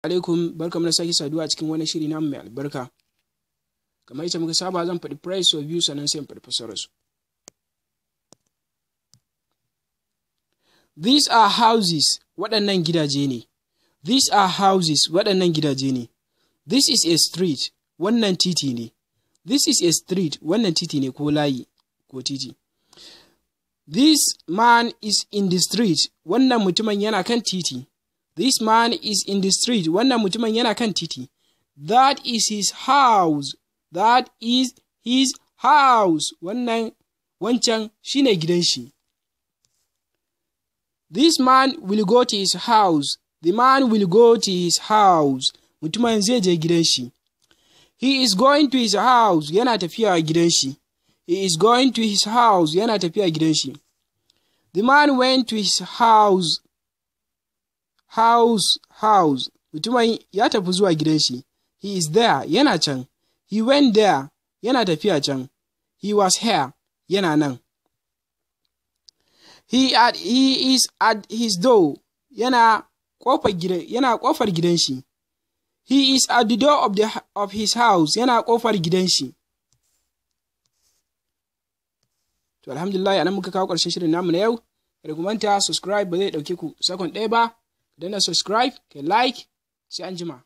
Alaikum, barkamu da sake saduwa a cikin wani shiri namu mai albarka. Kamar yadda muka saba, zan faɗi price sau biyu, sannan sai in faɗi fassararsu. These are houses, waɗannan gidaje ne. These are houses, waɗannan gidaje ne. This is a street, wannan titi ne. This is a street, wannan titi ne ko layi ko titi. This man is in the street, wannan mutumin yana kan titi. This man is in the street, wannan mutumin yana kan titi. That is his house. That is his house. Wannan wancan shine gidan shi. This man will go to his house. The man will go to his house. Mutumin zai je gidan shi. He is going to his house. Yana tafiya gidan shi. He is going to his house. Yana tafiya gidan shi. The man went to his house. House, house. Mutumin ya tafi zuwa gidan shi. He is there. Yana can. He went there. Yana tafiya can. He was here. Yana nan. He is at his door. Yana kofar gidan shi. He is at the door of his house. Yana kofar gidan shi. To, alhamdulillah, anan muka kawo ƙarshen shirin namu na yau. Kada ku manta subscribe, ba zai ɗauke ku sakon ɗaya ba. Ka danna subscribe, ka like, sai an jima.